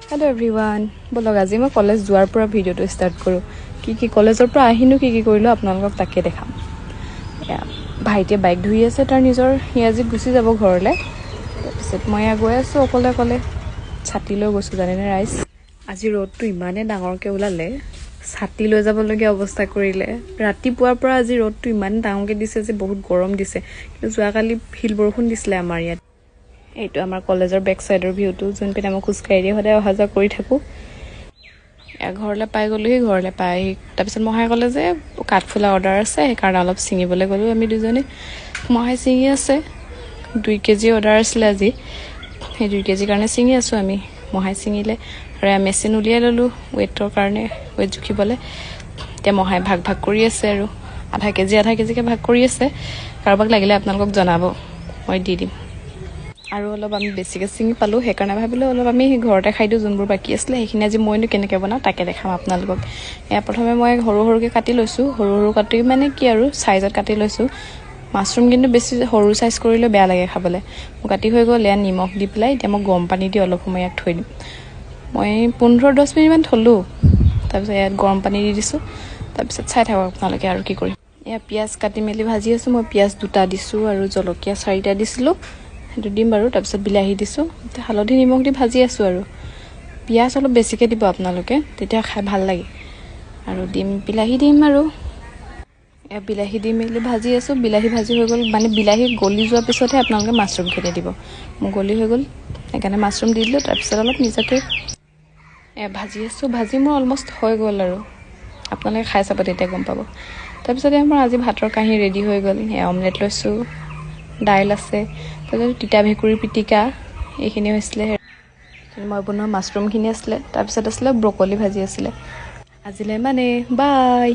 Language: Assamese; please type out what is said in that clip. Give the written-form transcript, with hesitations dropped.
হেল্ল' এভৰিৱান, ব'লক আজি মই কলেজ যোৱাৰ পৰা ভিডিঅ'টো ষ্টাৰ্ট কৰোঁ। কি কি কলেজৰ পৰা আহিনো কি কি কৰিলোঁ, আপোনালোকক তাকে দেখাম। এয়া ভাইটিয়ে বাইক ধুই আছে তাৰ নিজৰ, সি আজি গুচি যাব ঘৰলৈ। তাৰপিছত মই এয়া গৈ আছোঁ অকলে অকলে, ছাতি লৈ গৈছোঁ জানেনে ৰাইজ। আজি ৰ'দটো ইমানেই ডাঙৰকৈ ওলালে, ছাতি লৈ যাবলগীয়া অৱস্থা কৰিলে। ৰাতিপুৱাৰ পৰা আজি ৰ'দটো ইমান ডাঙৰকৈ দিছে যে বহুত গৰম দিছে। কিন্তু যোৱাকালি শিল বৰষুণ দিছিলে আমাৰ ইয়াত। এইটো আমাৰ কলেজৰ বেক চাইডৰ ভিউটো, যোনপিনে মই খোজকাঢ়ি সদায় অহা যোৱা কৰি থাকোঁ। এয়া ঘৰলৈ পাই গ'লোহি। ঘৰলৈ পাই আহি তাৰপিছত মহাই ক'লে যে কাঠফুলা অৰ্ডাৰ আছে, সেইকাৰণে অলপ ছিঙিবলৈ গ'লোঁ আমি দুজনী। মহাই ছিঙি আছে, 2 কেজি অৰ্ডাৰ আছিলে আজি, সেই 2 কেজিৰ কাৰণে ছিঙি আছোঁ আমি। মহাই ছিঙিলে আৰু এয়া মেচিন উলিয়াই ল'লোঁ ৱেইটৰ কাৰণে, ৱেইট জুখিবলৈ। এতিয়া মহাই ভাগ ভাগ কৰি আছে আৰু আধা কেজি আধা কেজিকৈ ভাগ কৰি আছে। কাৰোবাক লাগিলে আপোনালোকক জনাব, মই দি দিম। আৰু অলপ আমি বেছিকৈ ছিঙি পালোঁ, সেইকাৰণে ভাবিলোঁ অলপ আমি ঘৰতে খাই দিওঁ। যোনবোৰ বাকী আছিলে সেইখিনি আজি মইনো কেনেকৈ বনাওঁ তাকে দেখাম আপোনালোকক। এয়া প্ৰথমে মই সৰু সৰুকৈ কাটি লৈছোঁ। সৰু সৰু কাটি মানে কি আৰু, চাইজত কাটি লৈছোঁ মাছৰুম। কিন্তু বেছি সৰু চাইজ কৰিলে বেয়া লাগে খাবলৈ। মোৰ কাটি হৈ গ'ল। এয়া নিমখ দি পেলাই এতিয়া মই গৰম পানী দি অলপ সময় ইয়াক থৈ দিম। মই 15 10 মিনিটমান থ'লোঁ। তাৰপিছত ইয়াত গৰম পানী দি দিছোঁ। তাৰপিছত চাই থাকক আপোনালোকে আৰু কি কৰিম। এয়া পিঁয়াজ কাটি মেলি ভাজি আছোঁ। মই পিঁয়াজ দুটা দিছোঁ আৰু জলকীয়া চাৰিটা দিছিলোঁ, সেইটো দিম বাৰু। তাৰপিছত বিলাহী দিছোঁ, হালধি নিমখ দি ভাজি আছোঁ। আৰু পিঁয়াজ অলপ বেছিকৈ দিব আপোনালোকে, তেতিয়া খাই ভাল লাগে। আৰু দিম বিলাহী দিম আৰু এয়া বিলাহী দি মেলি ভাজি আছোঁ। বিলাহী ভাজি হৈ গ'ল, মানে বিলাহী গলি যোৱাৰ পিছতহে আপোনালোকে মাছৰুমখিনি দিব। মোৰ গলি হৈ গ'ল, সেইকাৰণে মাছৰুম দি দিলোঁ। তাৰপিছত অলপ নিজকে এয়া ভাজি আছোঁ। ভাজি মোৰ অলমষ্ট হৈ গ'ল আৰু আপোনালোকে খাই চাব, তেতিয়া গম পাব। তাৰপিছতে আমাৰ আজি ভাতৰ কাঁহী ৰেডি হৈ গ'ল। এয়া অমলেট লৈছোঁ, দাইল আছে, তাৰপিছত তিতা ভেকুৰীৰ পিটিকা, এইখিনি হৈছিলে। মই বনোৱা মাছৰুমখিনি আছিলে, তাৰপিছত আছিলে ব্ৰকলি ভাজি আছিলে। আজিলৈ মানে বাই।